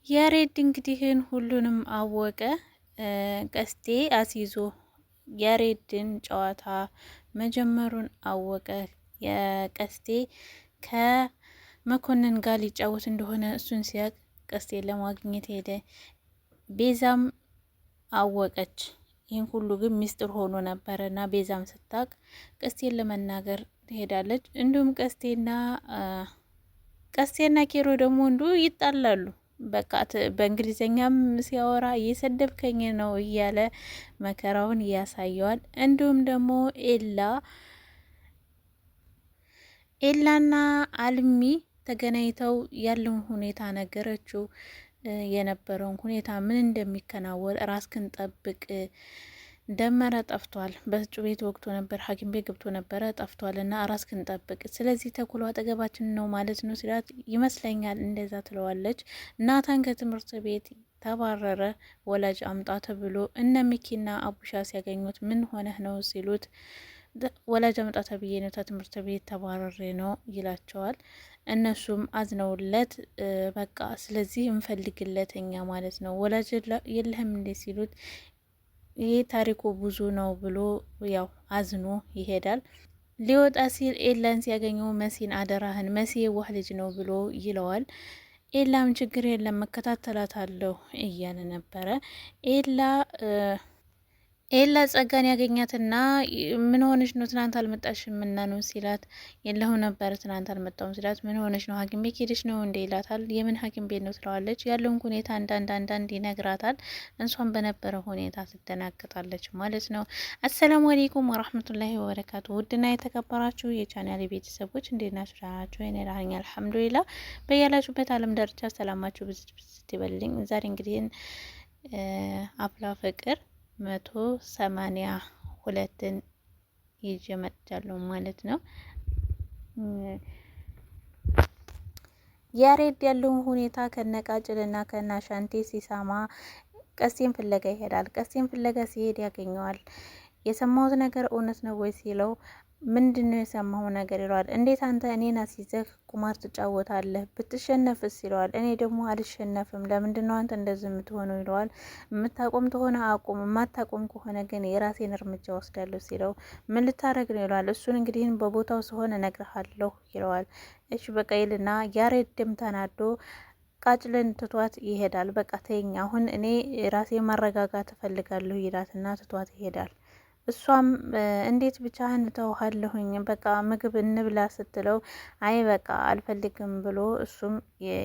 ያሬድ እንግዲህን ሁሉንም አወቀ። ቀስቴ አስይዞ ያሬድን ጨዋታ መጀመሩን አወቀ። የቀስቴ ከመኮንን ጋር ሊጫወት እንደሆነ እሱን ሲያቅ ቀስቴን ለማግኘት ሄደ። ቤዛም አወቀች። ይህን ሁሉ ግን ሚስጥር ሆኖ ነበረ እና ቤዛም ስታቅ ቀስቴን ለመናገር ትሄዳለች። እንዲሁም ቀስቴና ኬሮ ደግሞ እንዱ ይጣላሉ። በቃ በእንግሊዝኛም ሲያወራ እየሰደብከኝ ነው እያለ መከራውን እያሳየዋል። እንዲሁም ደግሞ ኤላና አልሚ ተገናኝተው ያለውን ሁኔታ ነገረችው። የነበረውን ሁኔታ ምን እንደሚከናወን ራስክን ጠብቅ ደመረ ጠፍቷል። በጩቤ ወቅቶ ነበር፣ ሐኪም ቤት ገብቶ ነበረ ጠፍቷል። እና ራስክን ጠብቅ፣ ስለዚህ ተኩሎ አጠገባችን ነው ማለት ነው ሲላት ይመስለኛል እንደዛ ትለዋለች። ናታን ከትምህርት ቤት ተባረረ፣ ወላጅ አምጣ ተብሎ እነ ሚኪና አቡሻ ሲያገኙት ምን ሆነህ ነው ሲሉት ወላጅ አምጣ ተብዬ ነው ከትምህርት ቤት ተባረሬ ነው ይላቸዋል። እነሱም አዝነውለት በቃ ስለዚህ እንፈልግለት እኛ ማለት ነው ወላጅ የለህም እንዴ ሲሉት ይህ ታሪኩ ብዙ ነው ብሎ ያው አዝኖ ይሄዳል። ሊወጣ ሲል ኤላን ሲያገኘው መሲን አደራህን መሲ የዋህ ልጅ ነው ብሎ ይለዋል። ኤላም ችግር የለም መከታተላታለሁ እያለ ነበረ ኤላ ኤላ ጸጋን ያገኛትና ምን ሆነሽ ነው ትናንት አልመጣሽም? ምና ነው ሲላት የለሁ ነበር ትናንት አልመጣሁም ሲላት ምን ሆነሽ ነው ሐኪም ቤት ሄደሽ ነው እንዴ ይላታል። የምን ሐኪም ቤት ነው ትለዋለች። ያለውን ሁኔታ አንዳንድ አንዳንድ ይነግራታል። እንሷን በነበረ ሁኔታ ትደናግጣለች ማለት ነው። السلام عليكم ورحمة الله وبركاته። ውድና የተከበራችሁ የቻናል ቤተሰቦች እንዴት ናችሁ? ደህና ናችሁ? እኔ ደህና ነኝ الحمد لله። በያላችሁበት አለም ዳርቻ ሰላማችሁ ብዝት ብዝት ይበልልኝ። ዛሬ እንግዲህ አፍላ ፍቅር 182ን ይዤ መጥቻለሁ ማለት ነው። ያሬድ ያለውን ሁኔታ ከነቃጭልና ከነአሻንቴ ሲሰማ ቀስቴን ፍለጋ ይሄዳል። ቀስቴን ፍለጋ ሲሄድ ያገኘዋል። የሰማሁት ነገር እውነት ነው ወይ ሲለው ምንድን ነው የሰማሁ ነገር ይለዋል። እንዴት አንተ እኔን አስይዘህ ቁማር ትጫወታለህ? ብትሸነፍስ ይለዋል። እኔ ደግሞ አልሸነፍም። ለምንድን ነው አንተ እንደዚህ የምትሆነው? ይለዋል። የምታቆም ከሆነ አቁም፣ የማታቆም ከሆነ ግን የራሴን እርምጃ ወስዳለሁ ሲለው ምን ልታረግ ነው ይለዋል። እሱን እንግዲህ በቦታው ስሆን እነግርሃለሁ ይለዋል። እሺ በቃ ይልና ያሬድም ተናዶ ቃጭልን ትቷት ይሄዳል። በቃ ተይኝ አሁን እኔ ራሴ ማረጋጋት እፈልጋለሁ ይላትና ትቷት ይሄዳል። እሷም እንዴት ብቻህን እተውሃለሁኝ በቃ ምግብ እንብላ ስትለው አይ በቃ አልፈልግም ብሎ እሱም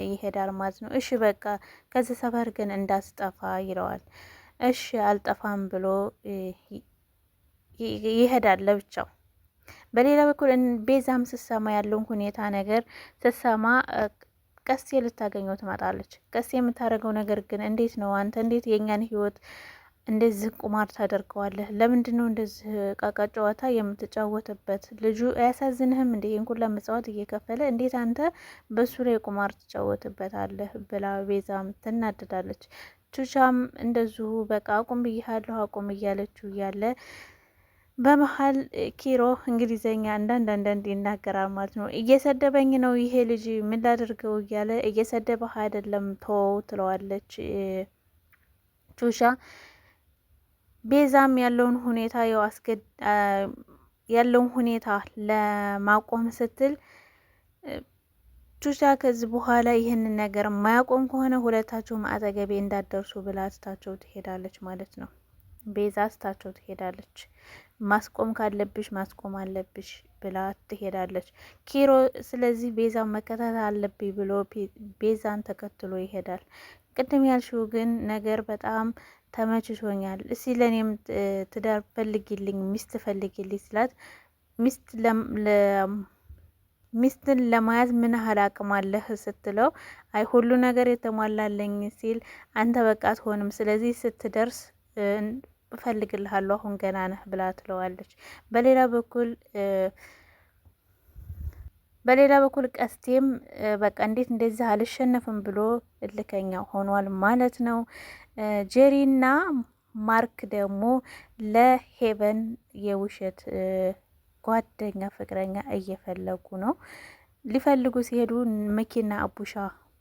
ይሄዳል ማለት ነው። እሺ በቃ ከዚህ ሰፈር ግን እንዳስጠፋ ይለዋል። እሺ አልጠፋም ብሎ ይሄዳል ለብቻው። በሌላ በኩል ቤዛም ስትሰማ ያለውን ሁኔታ ነገር ስትሰማ ቀስቴ ልታገኘው ትመጣለች። ቀስቴ የምታደርገው ነገር ግን እንዴት ነው አንተ እንዴት የእኛን ህይወት እንደዚህ ቁማር ታደርገዋለህ? ለምንድን ነው እንደዚህ ቃቃ ጨዋታ የምትጫወትበት? ልጁ አያሳዝንህም እንዴ? ይህን ሁላ መጽዋት እየከፈለ እንዴት አንተ በሱ ላይ ቁማር ትጫወትበታለህ? ብላ ቤዛም ትናደዳለች። ቹቻም እንደዚሁ በቃ አቁም ብያለሁ አቁም እያለችው እያለ በመሀል ኪሮ እንግሊዘኛ አንዳንድ አንዳንድ ይናገራል ማለት ነው። እየሰደበኝ ነው ይሄ ልጅ ምን ላድርገው እያለ እየሰደበህ አይደለም ተወው ትለዋለች ቹሻ። ቤዛም ያለውን ሁኔታ ያው ያለውን ሁኔታ ለማቆም ስትል ቹቻ ከዚህ በኋላ ይህንን ነገር የማያቆም ከሆነ ሁለታችሁም አጠገቤ እንዳትደርሱ ብላ ትታቸው ትሄዳለች ማለት ነው። ቤዛ ትታቸው ትሄዳለች። ማስቆም ካለብሽ ማስቆም አለብሽ ብላ ትሄዳለች። ኪሮ ስለዚህ ቤዛን መከታተል አለብኝ ብሎ ቤዛን ተከትሎ ይሄዳል። ቅድም ያልሽው ግን ነገር በጣም ተመችቶኛል፣ እስቲ ለእኔም ትዳር ፈልጊልኝ፣ ሚስት ፈልጊልኝ ስላት ሚስትን ለመያዝ ምን ያህል አቅም አለህ ስትለው አይ ሁሉ ነገር የተሟላለኝ ሲል አንተ በቃ አትሆንም፣ ስለዚህ ስትደርስ እፈልግልሃለሁ አሁን ገና ነህ ብላ ትለዋለች። በሌላ በኩል ቀስቴም በቃ እንዴት እንደዚህ አልሸነፍም ብሎ እልከኛ ሆኗል ማለት ነው። ጄሪና ማርክ ደግሞ ለሄቨን የውሸት ጓደኛ ፍቅረኛ እየፈለጉ ነው። ሊፈልጉ ሲሄዱ መኪና አቡሻ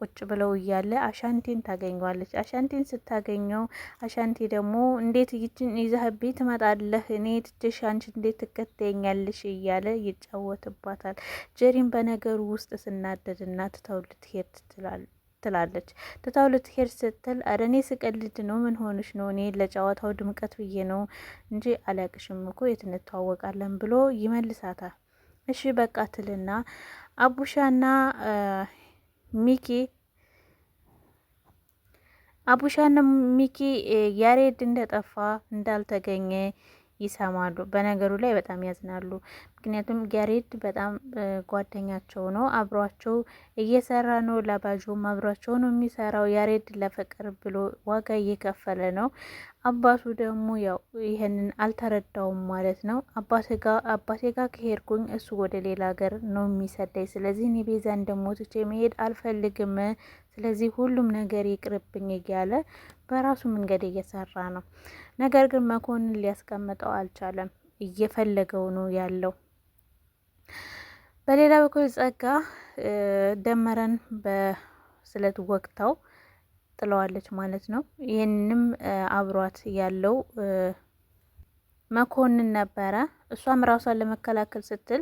ቁጭ ብለው እያለ አሻንቲን ታገኘዋለች። አሻንቲን ስታገኘው አሻንቲ ደግሞ እንዴት ይችን ይዘህብኝ ትመጣለህ? እኔ ትቼሽ አንቺ እንዴት ትከተኛለሽ? እያለ ይጫወትባታል። ጀሪን በነገሩ ውስጥ ስናደድና ትተው ልትሄድ ትላለች። ትታው ልትሄድ ስትል ኧረ እኔ ስቀልድ ነው፣ ምን ሆንሽ ነው? እኔ ለጨዋታው ድምቀት ብዬ ነው እንጂ አላቅሽም እኮ የት እንተዋወቃለን ብሎ ይመልሳታል። እሺ በቃ ትልና አቡሻና ሚኪ አቡሻና ሚኪ ያሬድ እንደጠፋ እንዳልተገኘ ይሰማሉ። በነገሩ ላይ በጣም ያዝናሉ። ምክንያቱም ያሬድ በጣም ጓደኛቸው ነው፣ አብሯቸው እየሰራ ነው። ለባጆም አብሯቸው ነው የሚሰራው። ያሬድ ለፍቅር ብሎ ዋጋ እየከፈለ ነው። አባቱ ደግሞ ያው ይህንን አልተረዳውም ማለት ነው። አባቴ ጋር ከሄድኩኝ እሱ ወደ ሌላ ሀገር ነው የሚሰደኝ። ስለዚህ እኔ ቤዛን ደግሞ ትቼ መሄድ አልፈልግም። ስለዚህ ሁሉም ነገር ይቅርብኝ እያለ በራሱ መንገድ እየሰራ ነው። ነገር ግን መኮንን ሊያስቀምጠው አልቻለም። እየፈለገው ነው ያለው። በሌላ በኩል ጸጋ ደመረን በስለት ወቅታው ጥለዋለች ማለት ነው። ይህንንም አብሯት ያለው መኮንን ነበረ። እሷም ራሷን ለመከላከል ስትል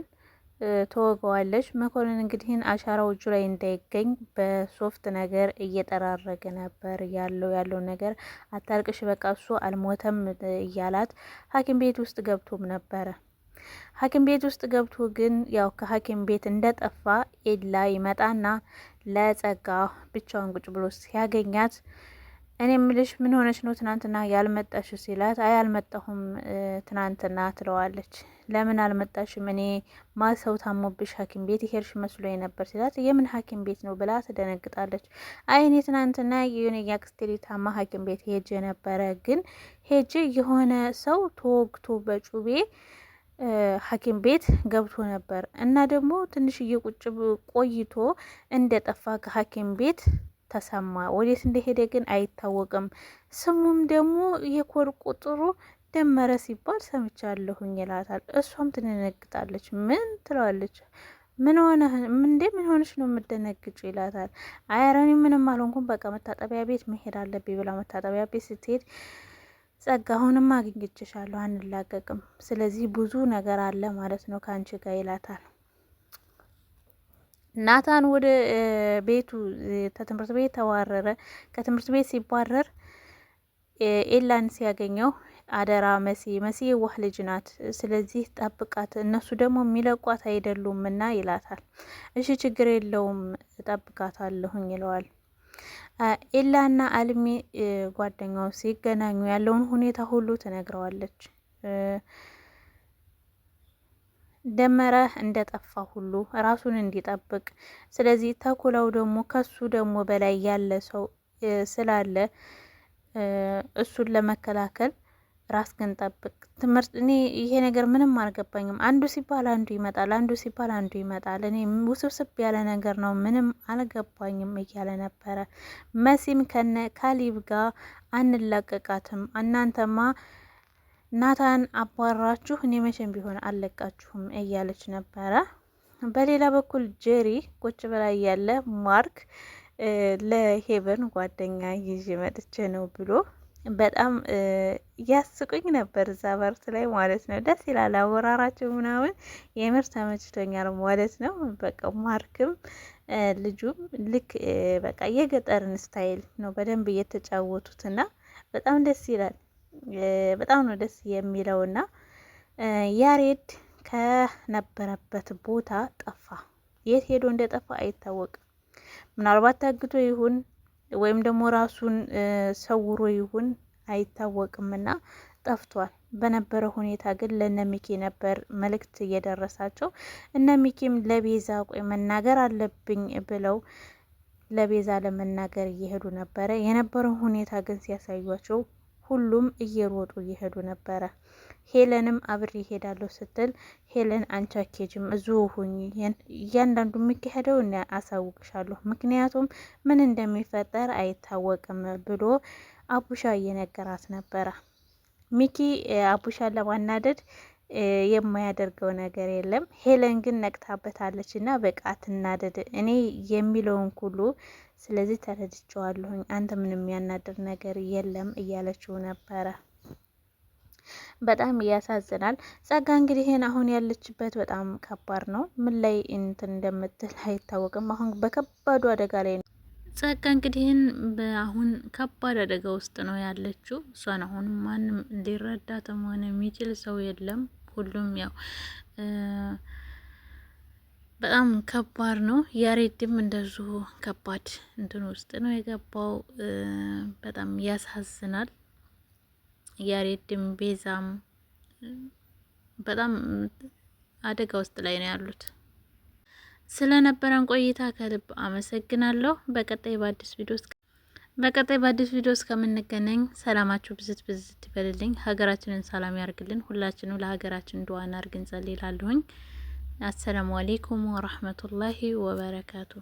ትወገዋለች። መኮንን እንግዲህ አሻራው እጁ ላይ እንዳይገኝ በሶፍት ነገር እየጠራረገ ነበር ያለው ነገር አታልቅሽ፣ በቃ እሱ አልሞተም እያላት ሐኪም ቤት ውስጥ ገብቶም ነበረ። ሐኪም ቤት ውስጥ ገብቶ ግን ያው ከሐኪም ቤት እንደጠፋ ኤላ ይመጣና ለጸጋ ብቻዋን ቁጭ ብሎ ሲያገኛት እኔ ምልሽ ምን ሆነች ነው ትናንትና ያልመጣሽ ሲላት፣ አይ አልመጣሁም ትናንትና ትለዋለች። ለምን አልመጣሽም? እኔ ማሰው ታሞብሽ ሐኪም ቤት ይሄድሽ መስሎ ነበር ሲላት፣ የምን ሐኪም ቤት ነው ብላ ትደነግጣለች። አይ እኔ ትናንትና የሆነ የአክስቴ ልጅ ታማ ሐኪም ቤት ሄጄ ነበረ፣ ግን ሄጄ የሆነ ሰው ተወግቶ በጩቤ ሐኪም ቤት ገብቶ ነበር እና ደግሞ ትንሽዬ ቁጭ ቆይቶ እንደጠፋ ከሐኪም ቤት ተሰማ። ወዴት እንደሄደ ግን አይታወቅም። ስሙም ደግሞ የኮድ ቁጥሩ ደመረ ሲባል ሰምቻለሁኝ ይላታል። እሷም ትደነግጣለች። ምን ትለዋለች? ምን ሆነ እንዴ? ምን ሆነሽ ነው የምደነግጩ? ይላታል። አይ ኧረ እኔ ምንም አልሆንኩም፣ በቃ መታጠቢያ ቤት መሄድ አለብኝ ብላ መታጠቢያ ቤት ስትሄድ ጸጋ አሁንም አግኝቼሻለሁ፣ አንላቀቅም። ስለዚህ ብዙ ነገር አለ ማለት ነው ከአንቺ ጋር ይላታል። ናታን ወደ ቤቱ ከትምህርት ቤት ተባረረ። ከትምህርት ቤት ሲባረር ኤላን ሲያገኘው አደራ መሲ፣ መሲ የዋህ ልጅ ናት፣ ስለዚህ ጠብቃት፣ እነሱ ደግሞ የሚለቋት አይደሉም እና ይላታል። እሺ ችግር የለውም እጠብቃታለሁኝ ይለዋል። ኤላና አልሚ ጓደኛው ሲገናኙ ያለውን ሁኔታ ሁሉ ትነግረዋለች። ደመረ እንደጠፋ ሁሉ ራሱን እንዲጠብቅ፣ ስለዚህ ተኩላው ደግሞ ከሱ ደግሞ በላይ ያለ ሰው ስላለ እሱን ለመከላከል ራስህን ጠብቅ። ትምህርት እኔ ይሄ ነገር ምንም አልገባኝም። አንዱ ሲባል አንዱ ይመጣል፣ አንዱ ሲባል አንዱ ይመጣል። እኔ ውስብስብ ያለ ነገር ነው፣ ምንም አልገባኝም እያለ ነበረ። መሲም ከነ ካሊብ ጋር አንላቀቃትም፣ እናንተማ ናታን አባራችሁ፣ እኔ መቼም ቢሆን አልለቃችሁም እያለች ነበረ። በሌላ በኩል ጄሪ ቁጭ ብላ እያለ ማርክ ለሄቨን ጓደኛ ይዤ መጥቼ ነው ብሎ በጣም ያስቁኝ ነበር እዛ part ላይ ማለት ነው። ደስ ይላል አወራራቸው ምናምን የምር ተመችቶኛል ማለት ነው። በቃ ማርክም ልጁም ልክ በቃ የገጠርን style ነው በደንብ እየተጫወቱትና በጣም ደስ ይላል። በጣም ነው ደስ የሚለውና ያሬድ ከነበረበት ቦታ ጠፋ። የት ሄዶ እንደጠፋ አይታወቅም። ምናልባት ታግቶ ይሁን ወይም ደግሞ ራሱን ሰውሮ ይሁን አይታወቅምና ጠፍቷል። በነበረ ሁኔታ ግን ለእነ ሚኪ ነበር መልእክት እየደረሳቸው። እነ ሚኪም ለቤዛ ቆይ መናገር አለብኝ ብለው ለቤዛ ለመናገር እየሄዱ ነበረ። የነበረው ሁኔታ ግን ሲያሳዩቸው ሁሉም እየሮጡ እየሄዱ ነበረ። ሄለንም አብሬ እሄዳለሁ ስትል ሄለን አንቺ አትሄጂም እዚሁ ሁኚ፣ እያንዳንዱ የሚካሄደው እኔ አሳውቅሻለሁ፣ ምክንያቱም ምን እንደሚፈጠር አይታወቅም ብሎ አቡሻ እየነገራት ነበረ። ሚኪ አቡሻን ለማናደድ የማያደርገው ነገር የለም። ሄለን ግን ነቅታበታለች እና በቃ አትናደድ፣ እኔ የሚለውን ሁሉ ስለዚህ ተረድቼዋለሁኝ፣ አንተ ምንም የሚያናድር ነገር የለም እያለችው ነበረ። በጣም ያሳዝናል። ጸጋ እንግዲህ ይሄን አሁን ያለችበት በጣም ከባድ ነው። ምን ላይ እንትን እንደምትል አይታወቅም። አሁን በከባዱ አደጋ ላይ ነው። ጸጋ እንግዲህን አሁን ከባድ አደጋ ውስጥ ነው ያለችው። እሷን አሁን ማንም ሊረዳትም ሆነ የሚችል ሰው የለም። ሁሉም ያው በጣም ከባድ ነው። ያሬድም እንደዚሁ ከባድ እንትን ውስጥ ነው የገባው። በጣም ያሳዝናል። ያሬድም ቤዛም በጣም አደጋ ውስጥ ላይ ነው ያሉት። ስለነበረን ቆይታ ከልብ አመሰግናለሁ። በቀጣይ በአዲስ ቪዲዮ እስከምንገናኝ ሰላማችሁ ብዝት ብዝት ይበልልኝ። ሀገራችንን ሰላም ያርግልን። ሁላችንም ለሀገራችን ዱዓ እናድርግ እንጸልይ። السلام عليكم ورحمة الله وبركاته።